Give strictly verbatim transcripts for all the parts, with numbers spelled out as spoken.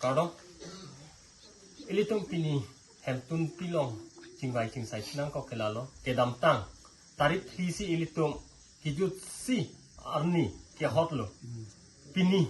Kardom. Ilitum pini hemtun pilong chingvai chingsai chinang kok ke lalo. Kedamtang tarik phli si ilitum kijutsi arni kehotlo. Pini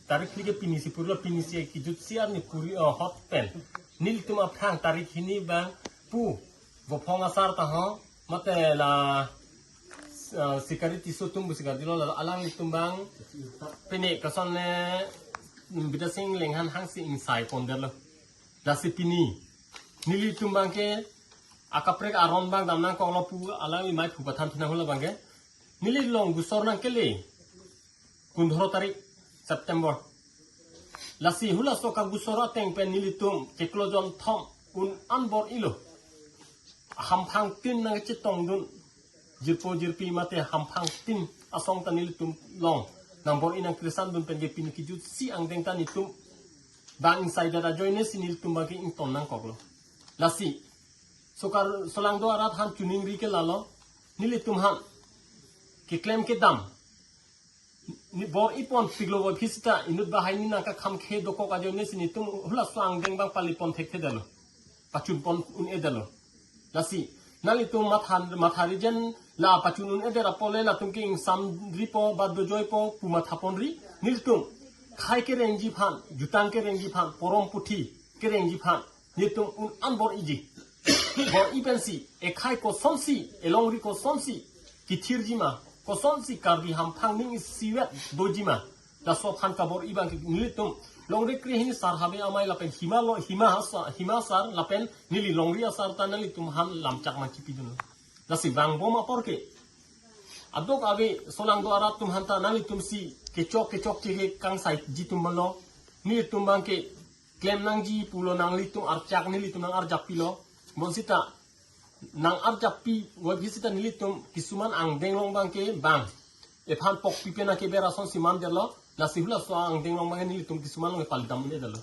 tarik phli ke pini si purlo, pini si kijutsi arni puri, oh, hot pen. Nelitum aphrang tarik hini abang pu Vophong asar ta ho, mate la, uh, Sikari Tisso atum pu Sikari lo, la alanglitum abang pini koson le Bidya Sing Lenghan hangsi ingsai pondetlo. Lasi pini nelitum abang ke akaprek aron abang dam nangkoklo pu alangli mai phu pathan thunang hula abang ke. Neli long gusor nangkele pundro tarik September. Lasi hulaso kagusor ateng pen nelitum keklo jonthom un-an bor-ilo. Hamphang tin nangchetongdun. Jirpo jirpi mate hamphang tin asong ta nelitum long nangbor-i nangkresandun pen ke pini kijutsi angdeng ta nelitum abang ingsaidet ajoine si nelitum abang ke ington nangkoklo. Lasi sokar solangdo arat aphan choningri ke lalo, nelitum aphan keklem kedam ni bor-i ponpiklo, voiphit sita inut bahai ni nangkakham khe dokok ajoine si nelitum hulaso angdeng abang pali pon thekthedetlo, pachun pon un-edetlo. Lasi nanglitum matha, matha rijen la pachun un-edet apot le latum ke ingsamripo ba dojoipo pu matha ponri. Nelitum khai kerengji aphan, jutang kerengji aphan, porom puthi kerengji aphan nelitum un-an bor-iji. Bor-i pensi ekhai kosonsi, elongri kosonsi kethirji ma, kosonsi Karbi hamphang ning isivet doji ma, laso aphan kabor-i abang ke nelitum longri krehini sar habe amei lapen Hima lo, Hima asar, Hima asar lapen neli longri asar ta nanglitum aphan lamchak man chipidun. Lasi vangbom apor ke adokave solangdo arat atum aphanta nanglitum si kechok kechokche ke kangsaiji atum lo, nelitum abang ke klem nangji pulo, nanglitum archak nelitum nang-arjap pilo. Bonsita nang-arjap pi, voiphit sita nelitum kisuman angdeng along abang ke bang ephan pokpi pen akeber asonsi mandetlo. Lasi hulaso angdeng along abang ke nelitum kisuman along ke pali dam un-edetlo.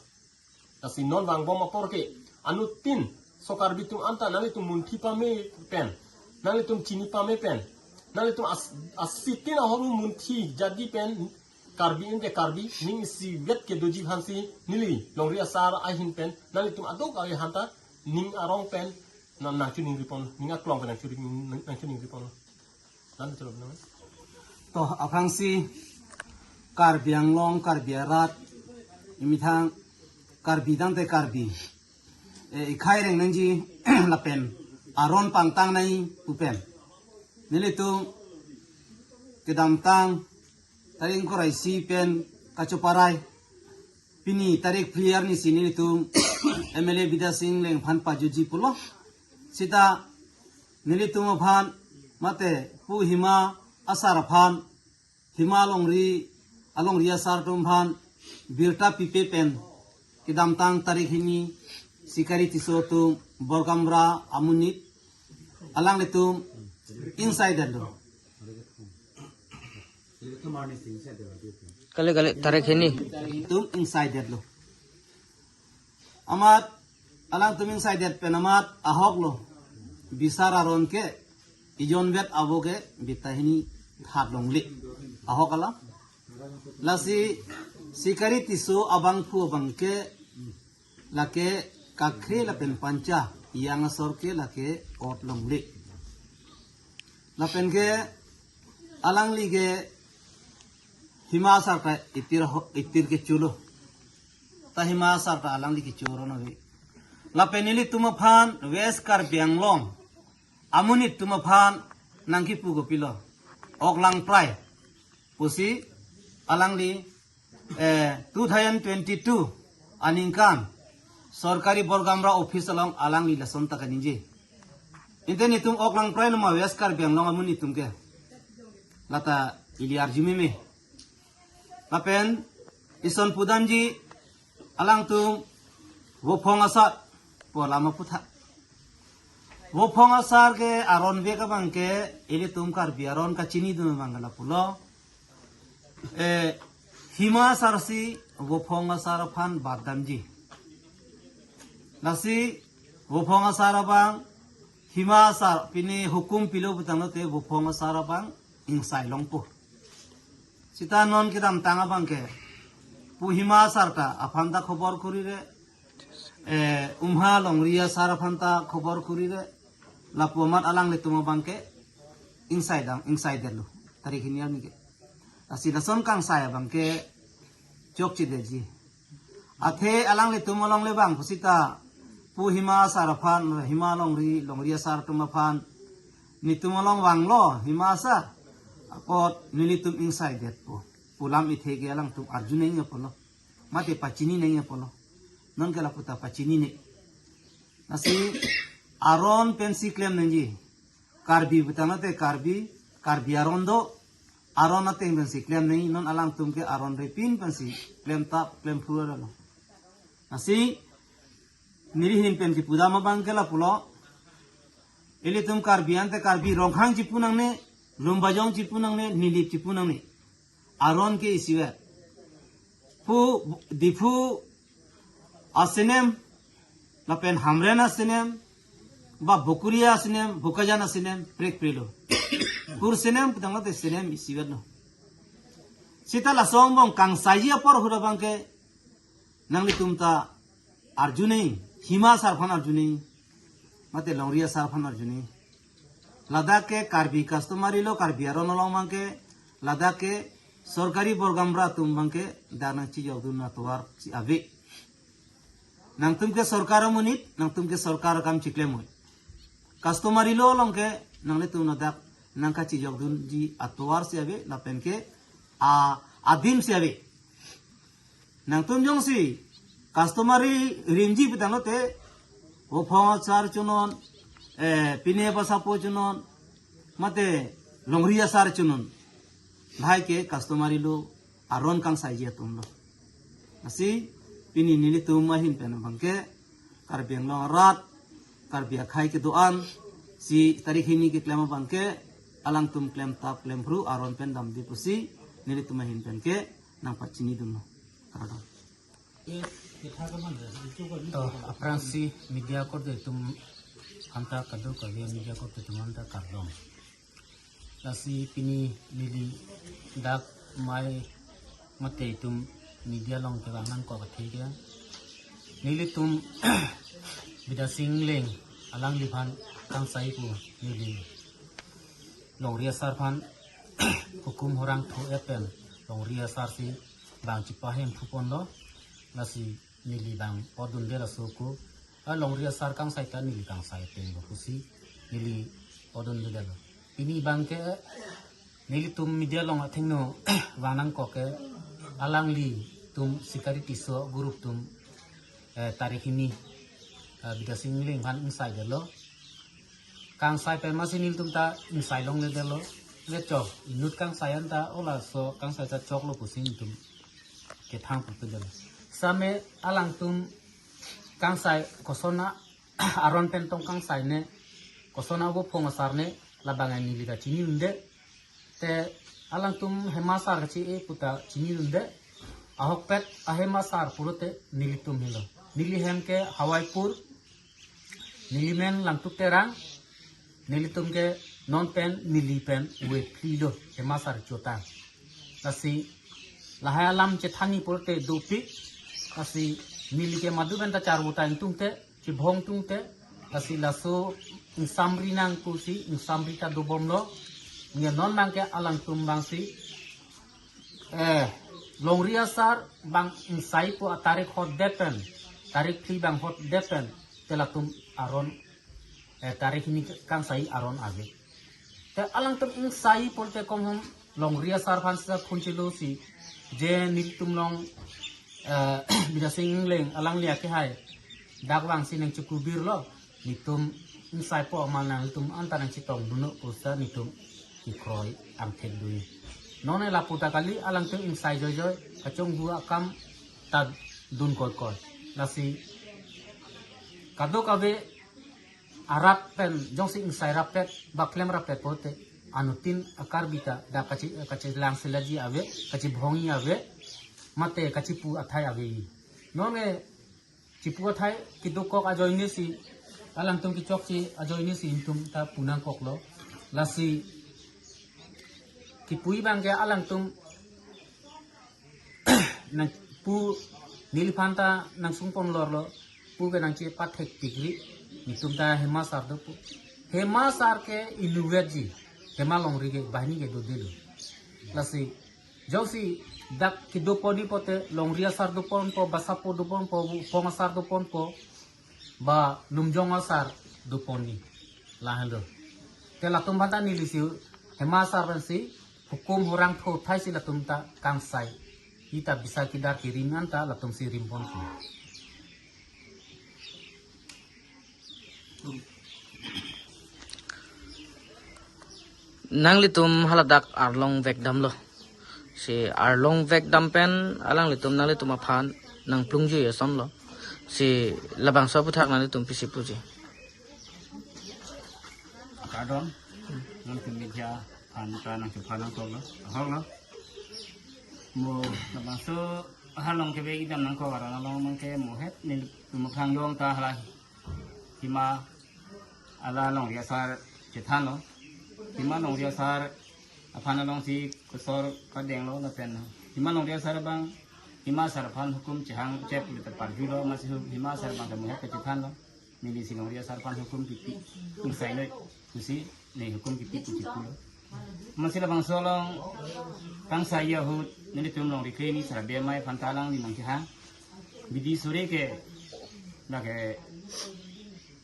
Lasi non vangbom apor ke anuttin so Karbi atum anta nanglitum munthi pame pen, nanglitum chini pame pen, nanglitum as, asitin ahormu munthi jadi pen Karbi inte Karbi ning isivet kedoji aphansi neli longri asar ahin pen nanglitum adokave aphanta ning arong pen nang, nangchoningri pon, ning aklong pen nangchoningri, nangchoningri pon. Lan chalo nang. To aphrangsi Karbi Anglong, Karbi arat, emethang Karbi tangte Karbi, eh, ekhai reng nangji lapen aron pangtang nangji pu pen nelitum kedamtang tarik ingkoi ra isi pen kachoparai, pini tarik phli arni si nelitum M L A Bidya Sing Leng aphan pajutji pulo. Sita nelitum aphan mate pu Hima asar aphan, Hima alongri, alongri asar atum aphan birta pipe pen kedamtang tarik hini Sikari Tisso atum Borgamra amonit alanglitum ingsaidetlo. Kali kali tarik hini. Alanglitum ingsaidetlo. Amat alangtum ingsaidet pen amat ahoklo. Bisar aron ke ejonvet avo ke birta hini hat longle. Ahok alam. Lasi Sikari Tisso abangphu abang ke lake Kakhre lapen Pancha, ejang asor ke lake ot longle. Lapen ke alangli ke Hima asar ta itir ho, itir kecho lo. Ta Hima asar ta alangli kecho ron ave. Lapen nelitum aphan West Karbi Anglong amonit atum aphan nangkipu kopilo, ok langprai pusi alangli, eh, two thousand twenty-two aningkan sorkari Borgamra office along alangli lason ta kaningje. Inte netum ok langprai lo ma West Karbi Anglong amonit atum ke? Lata ili arjumeme. Lapen ison pudamji alangtum Vophong asar pu alam aputha. Vophong asar ke aron vek abang ke ilitum Karbi aron kachinidun abang ke lapulo. Eh, Hima asar si Vophong asar aphan bat damji. Lasi Vophong asar abang, Hima asar pini hukum pilo putanglote Vophong asar abang ingsai longpo. Sita non kedamtang abang ke Pu Hima Asar ta aphan ta khobor kurire, eh, Umha Longri Asar aphan ta khobor kurire, lapu amat alanglitum abangke ingsai dam, ingsai detlo. Tarik hini arni ke. Lasi lason kangsai abangke chokchedetji. Athe alanglitum along le bang pusita Pu Hima Asar aphan, Hima Longri, Longri Asar atum aphan, netum along vanglo Hima Asar, apot nelitum ingsai detpo pu lam ithe ke alangtum arju nangji apotlo. Mate pachini nangji apotlo. Non ke lapu ta pachinine. Lasi aron pensi klem nangji. Karbi pu tangte Karbi, Karbi aron do, aron ateng pensi klem nangji, non alangtum ke aron repin pensi klem tap, klem phuralo. Lasi neli ahin pen kipu dam abangke lapulo. Ilitum Karbi ante Karbi Ronghang chipu nangne, Lumbajong chipu nangne, Nilip chipu nangne. Aron ke isivet. Pu Diphu asenem, lapen Hamren asenem, ba Bokoria asenem, Bokajan asenem, prekprelo. Kur senem pu tangte senem isivetlo. Sita laso angbong kangsaiji apor ahut abangke nanglitum ta arju nangji, Hima Asar aphan arju nangji, mate Longri Asar aphan arju nangji. Ladak ke Karbi customary lo, Karbi aron along abangke, ladak ke sorkari borgamra atum abangke dak nangchijokdun atovar si ave. Nangtum ke sorkar amonit, nangtum ke sorkar akam chiklem noi. Customary lo along ke nanglitum ladak nangkachijokdunji atovar si ave, lapen ke a adim si ave. Nangtum jongsi customary rimji pu tangte, Ophong Asar chonon, eh, Pine Basapo chonon, mate Longri Asar chonon. Lahai ke customary lo, aron kangsaiji atumlo. Lasi pini nelitum ahin pen abangke Karbi Anglong arat, Karbi akhei kedo-an si tarik hini keklem abangke alangtum klem tap klem phru aron pen damde pusi nelitum ahin pen ke nangpachinidunlo. Kardom. To, aphrangsi media korte atum aphanta, kadokave media korte atum aphanta kardom. Lasi pini neli dak mai mate itum media along kevang nangkok athe ke, nelitum Bidya Sing Engleng alangliphan kangsai pu neli Longri Asar aphan hukum horang thu pen Longri Asar si bang chipahem phuponlo. Lasi neli bang podunde laso ko. A Longri Asar kangsai ta neli kangsai ateng lo pusi neli podunde lo. Pini abangke nelitum media along athengno vang nangkok ke, alanglitum Sikari Tisso group atum, eh, tarik hini, eh, Bidya Sing Engleng aphan ingsai detlo. Kangsai pen masi nelitum ta ingsai longledetlo. Le chok, inut kangsai anta, o laso kangsai ta choklo pusi nelitum kethang pupedetlo. Same alangtum kangsai kosona aron pen tong kangsai ne, kosona Ophong Asar ne, labang neli ta chinidunde. Te alangtum Hima Asar kachi-e pu ta chinidunde. Ahokpet a Hima Asar pulote nelitum helo. Neli hem ke Hawaipur, neli men Langtuk Terang, nelitum ke non pen neli pen wet phli lo Hima Asar chotang. Lasi lahai alam chethanji pulote dopik, lasi neli ke madu pen ta charvo ta ingtungte, chibhong tungte, lasi laso ingsamri nang pusi ingsamri ta dobomlo. Nge non abangke alangtum bangsi, eh, Longri Asar bang ingsai pu atarik hotdet pen, tarik phli bang hotdet pen, te latum aron, eh, tarik hini kangsai aron ave. Te alangtum ingsai pulote konghom Longri Asar aphan seta phone chelo si, je nelitum along, eh, Bidya Sing Engleng alangli akehai dak vangsi nangchekubirlo, nelitum ingsai po amal nangtum anta nangchetongdunnon pu seta nelitum kekroi angthek dun. Non lapu ta kali, alangtum ingsai joijoi, kachonghu akam ta dun koikoi. Lasi kadokave arap pen, jongsi ingsai rappet, ba klem rappet pulote, anuttin a-Karbi ta dak kachi, kachelang selatji ave, kachibhongji ave, mate kachipu athai ave. Non nge chipu athai kedokok ajoine si, alangtum kechokche ajoine si nelitum ta pu nangkoklo. Lasi kipuji abangke alangtum nang Pu neliphan ta nangsungpon lorlo, pu ke nangchepathek pikri, netum ta Hema sar do pu. Hema sar ke inutvet ji, Hema Longri ke banghini ke dodelo. Lasi, jongsi dak kedoponji pote, Longri asar doponpo, Basapo doponpo, Phong asar doponpo, ba Lumjong asar doponji, lahenlo. Te latum aphan ta nelisi Hema sar pensi hukum hurang tho thai si latum ta kangsai. Ita bisa kidar kirim anta latum si rimpon ki. Nanglitum haladak arlong vekdamlo. Si arlong vekdam pen alanglitum nanglitum aphan nangplungjui asonlo. Si labangso aputhak nanglitum pisi puji. Kardom, nangtum media aphan ta nangchepha nangkoklo, ahoklo. Mo labangso arlong kevek idam nangkok aron along mangke mo het nelitum aphan jong ta hala Hema, hala Longri asar chethanlo. Hema Longri asar aphan alongsi kosor kadenglo lapen Hema Longri asar abang Hema sar aphan hukum chehang chep lita parjulo, amatsi hu-, Hema sar abang ta mo het kachethanlo. Nelisi Longri asar aphan hukum kipi, ingsainoi pusi ne hukum kipi pusi pulo. Amatsi labangso along kangsai ahut nelitum Longri kre hini sar abemai aphan ta alangli nangkehang. Bidi sore ke lake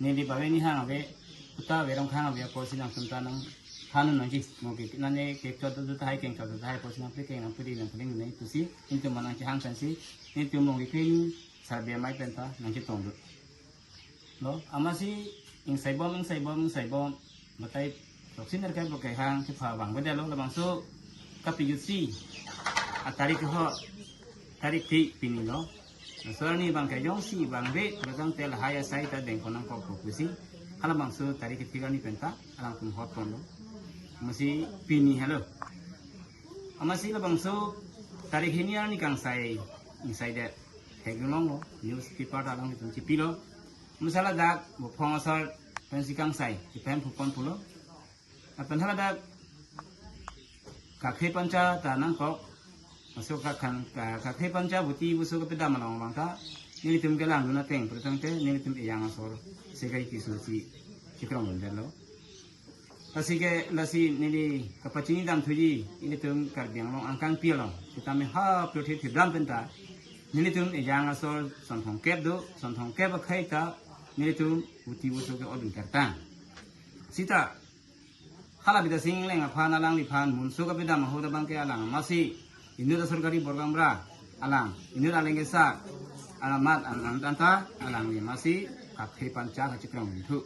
neli bave ni hang ave, uta ave, Rongkhang ave apotsi nangtum ta nangthan nangji. Mo ke nane kechot do tahai, kengchot do tahai apotsi nangpekeng nangpedi nangpeding nai pusi nelitum aphan nangkehang pensi nelitum Longri kre hini sar abemai pen ta nangchetonglo. Lo, amatsi ingsaibom, ingsaibom, ingsaibom. Batai toksi nerkai bo kehang chepha abang bedalo labangso kapijutsi atarik ho, tarik phli pini lo. Laso arni abang ke jongsi bang ve, bajang tel hai asai ta dengpon nangkok pusi. Halabangso tarik phli arni pen ta alangtum hotponlo. Amatsi pini helo. Amatsi labangso tarik hini arni kangsai, ingsaidet theklonglo, newspaper ta alanglitum chepilo. Amatsi ladak bo Phong asar pensi kangsai chepahemphu pon pulo. Lapen haladak Kakhre Pancha ta nangkok. Aso kakhan ka-, Kakhre Pancha buti buso kapedam along abang ta nelitum kelangdun ateng pulotangte nelitum ejang asor sekai kisu si chikrong dundetlo. Lasi ke, lasi neli kapachini dam thuji, ilitum Karbi Anglong angkangpi along, sitame ha plothe thidam penta nelitum ejang asor son thomkep do, son thomkep akhei ta nelitum buti buso ke-otdun kertang. Sita hala Bidya Sing Engleng aphan, alangliphan munso kapedam ahut abang ke alang amatsi inut asor gari borgam ra alang, inut aleng kesa alamat an, an, anta alangli amatsi Kakhre Pancha kachikrong thu.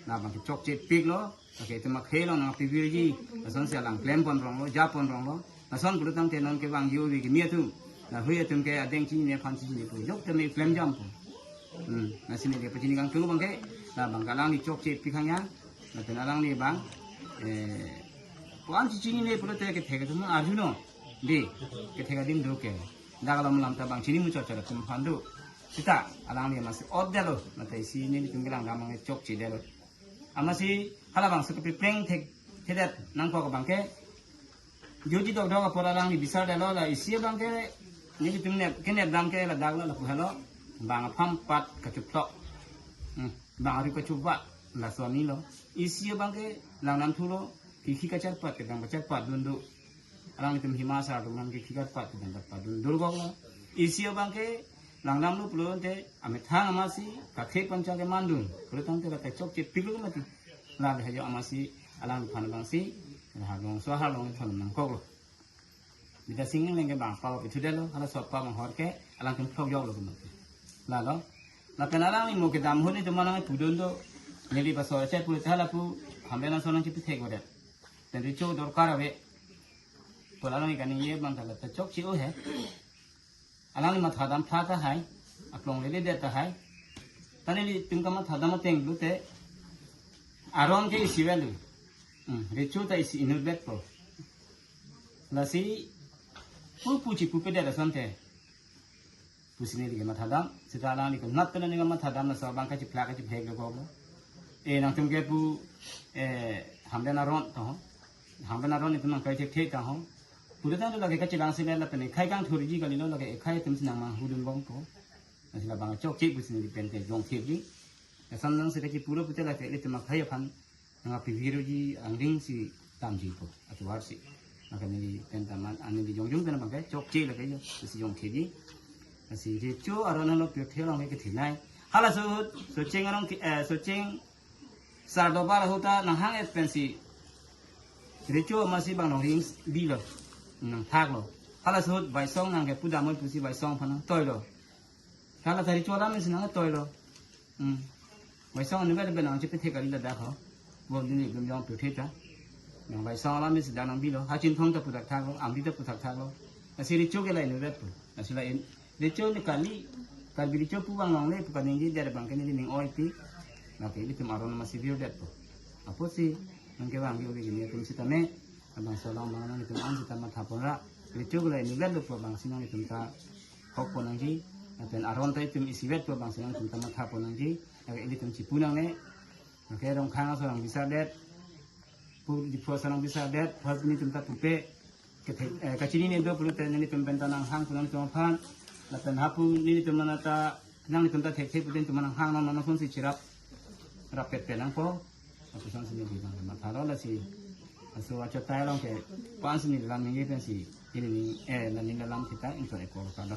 Labang ke chokche piklo, lake itum akhei along nangpivirji, lasonsi alang klempon ronglo, japon ronglo. Lason pulotangte non kevang yo vi kimi atum, lahui atum ke adeng chinine aphan chinine pu jok tame klem jampo. Hmm, lasi neli kapachini kangtung abang ke, labang ke alangli chokche pikhang ya, lapen alangli abang, eh, pu-an chichinine pulote kethek atum arjuno, dei, kethek adim do ke. Dak alam alam ta bang chini muchot chot atum aphan do. Sita alangli amatsi otdetlo, mate isi nelitum kelangdam abang chokchedetlo. Amatsi halabangso kapepleng thek, thedet nangkok abang ke, joji dokdok apor alangli bisardetlo, la isi abang ke nelitum nep, kenep dam ke ladak lo lapu helo, bang apham pat kachuplok. Hmm, bang ari kachubat, laso arni lo. Isi abang ke langdam thulo, kikhi kacharpat kedang kacharpat dun do. Alanglitum Hema sar atum aphan kikhi karpat kedang karpat dun durgok lo. Isi abang ke langdamlo pulote amethang amatsi Kakhre Pancha kemandun pulotangte lata chokche piklo mati. La behajo amatsi alangliphan abangsi rahagong so aharlong thon nangkoklo. Bidya Sing Engleng ke bang pawa pithudetlo, halaso apa bang hor ke alangtum phlok joklo kumati. Lalo, lapen alangli mo kedam ahut nelitum aphan nangpudun do, neli pasor che pulite hala pu, hamben ason nangchepithek bodet. Pen recho dorkar ave. Pu alangli kaningje abang ta lata chokche o he. Alangli mathadam pha tahai, aplong leledet tahai. Ta nelitum kamathadam ateng pulote, aron ke isi avelo. Hmm, recho ta isi inutvetpo. Lasi, pu pu chipupedet asonte pusi neli kamathadam, sita alangli konat pen neli kamathadam, laso abang kachiplak kachiphek dokoklo. Eh, nangtum ke pu, eh, hamben aron to ho. Hamben aron itum nangkai thekthek ta ho. Pura tang lake kachelang sila lapen ekhai kangthurji kalilo, lake ekhai atum si nangmanghudun bompo. Lasi labang chokche pusi neli pen ke jongthepji. Lason nang sila kipura pute lake ilitum akhai aphan nangpiviroji angdeng si damjipo, atovar si. Maka neli pen ta man, ah, neli jongjong pen abang ke chokche lake jo, si jongthepji. Lasi recho aron alo pirthe along ke kethenei. Halaso ahut, Socheng arong ke, eh, Socheng Sardoba ahut ta nanghang-et pensi recho amatsi bang nongring bilo, nangthaklo. Halaso ahut Baisong nangkepu damnoi pusi Baisong aphan nangtoilo. Hala ta recho alam si nangtoilo. Hmm. Baisong anu bel bel nangchepethe kali ladak ho. Bom dini gum jong pirthe ta. Nang Baisong alam si dak nangbilo. Ha Chinthong ta pu thakthaklo, Amri ta pu thakthaklo. Lasi recho ke la inutvetpo. Lasi la in, recho ni kali, Karbi recho pu bang longle pu kaningje, der abang ke neli ning oipi. Lake ilitum aron amatsi virdetpo. Apotsi nangkevang yo ke nelitum sitame, labangso along abang nanglitum an sita matha ponra. Recho ke la inutvetlo pu abangsi nanglitum ta hokpon nangji. Lapen aron ta itum isivetpo abangsi nanglitum ta matha pon nangji. Lake ilitum chipu nangne. Lake Rongkhang aso nangbisadet, pu Diphu aso nangbisadet, first nelitum ta pupe, kethe-, eh, kachinine do pulote nelitum pen ta nanghang pu nangtum aphan, lapen hapu nelitum nang ta, nanglitum ta thekthe pute nelitum nanghang nang nang sonsi chirap, rap pet pet nangpo, lapuson si neli bang mathalo lasi, laso achotai along ke, pan si neli lam ningje pensi, ini ni, eh, nani lam kita, ington ekor kado.